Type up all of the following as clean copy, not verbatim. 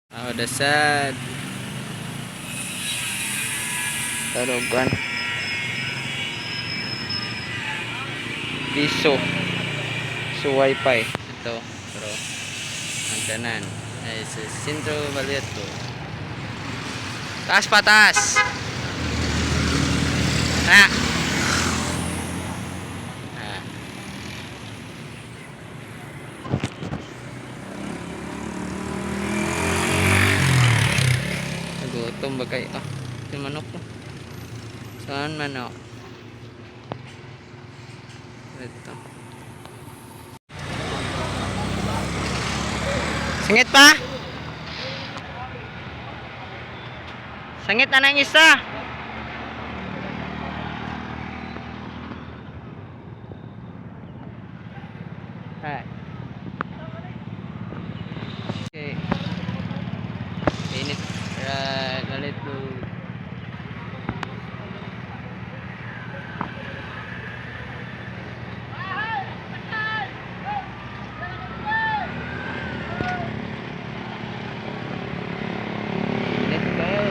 Oh, dasad. Tarugan. Piso. So wifi. Ito. Pero ang tanan ay sa Sentro Balyeto. Taas pa, taas! Ah! Ah. Nagutom ba kayo? Ah, yung manok ko. Saan manok? Ito. Singit pa! Sangit na ng isa! Hi. Okay. Init. Right, lalito. Init kayo.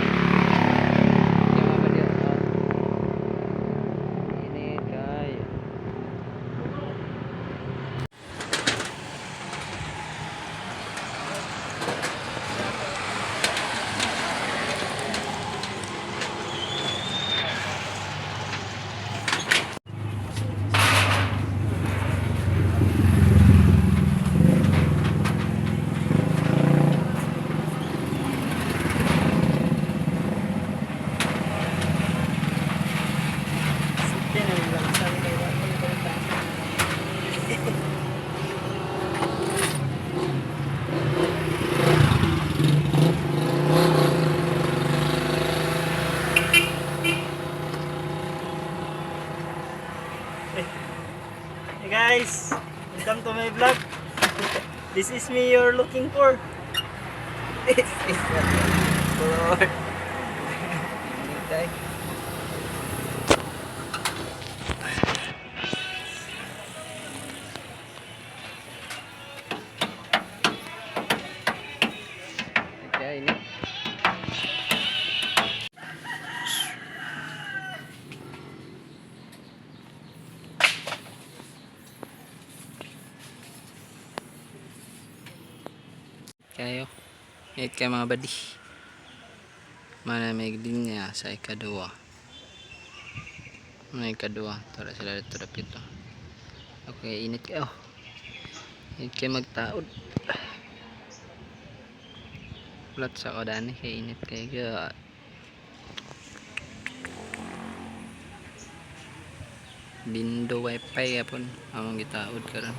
Hindi mo ba dito? Init kayo. Hey guys, welcome to my vlog. This is me you're looking for. This is the floor. Init ay. Okay, init. Kayo. Init kayo, mga buddy. Mana may linya sa ikaduwa. May ikaduwa. Tara sila dito dapit. Okay, init kayo. Init kayo magtaod. Ulat sa kodani kay init kayo. Bindo wifi yapon among gitaod karon.